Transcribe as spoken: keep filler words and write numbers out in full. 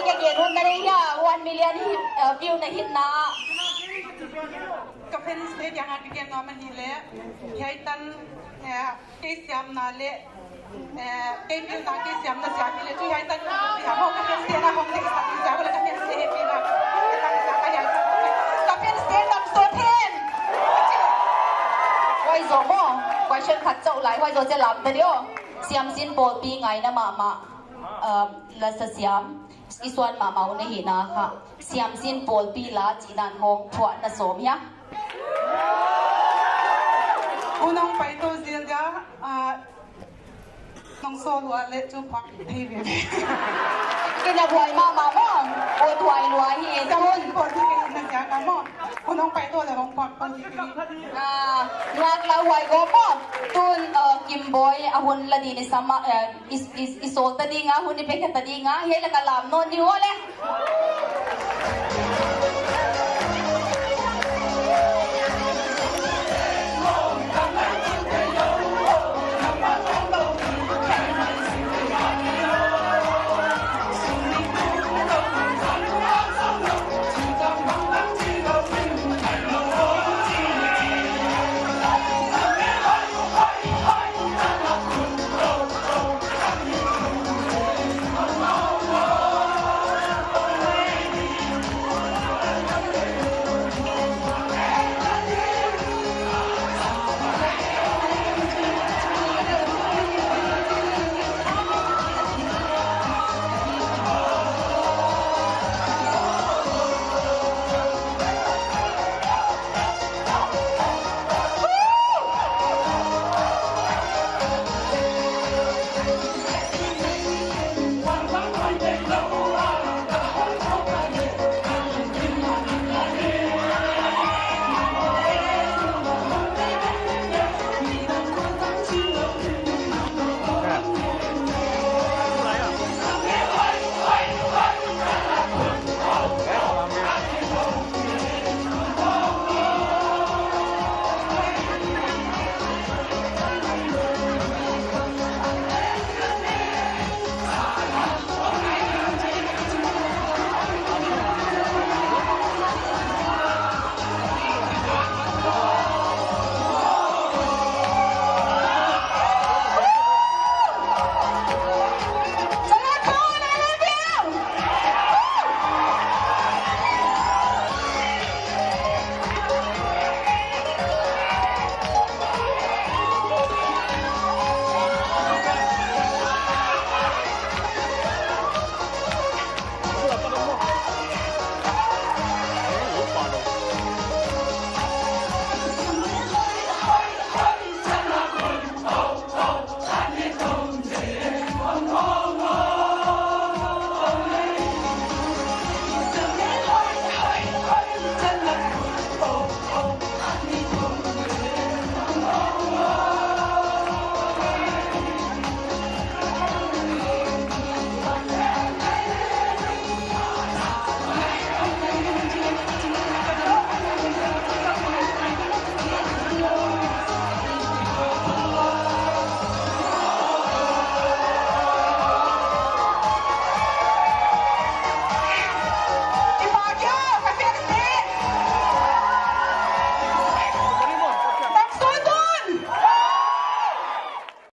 Ka gen hun na nei hia, one million hi, uh, view na hit na. Ka fans te dia nga ka gen na man hi le. Hiai tan, eh, kei siamna le, eh, kei pilna kei siamna siam hi le. Tu hiai tan, hiai mo ka fans te na hong te sa ni sa ko le ka fans te happy na. Ka fans te na so then. Huai zoh mo, question khat chauh lai, huai zoh che lam ta di o. Siamsin pawlpi ngaina mahmah, um, la sa siam. I suan mahmah uh na hihna kha. Siamsin pawlpi la chih dan hong phuah na sawm hia. Hun hong pai tou zel dia, ah, nong so lua le chu phuak thei ve. Kei na buai mahmah maw. O tuai lua hi e. Siamsin pawlpi ka hihna ziak a maw. Hun hong pai tou le hong phuak pawlpi ka hi. Ah, nuak la huai go maw. Tun, uh, Kimboi a hun la di ni sama, uh, is, is, i sawl ta ding a, hun i pe khe ta ding a, hiai lak a lam nawn ni o le.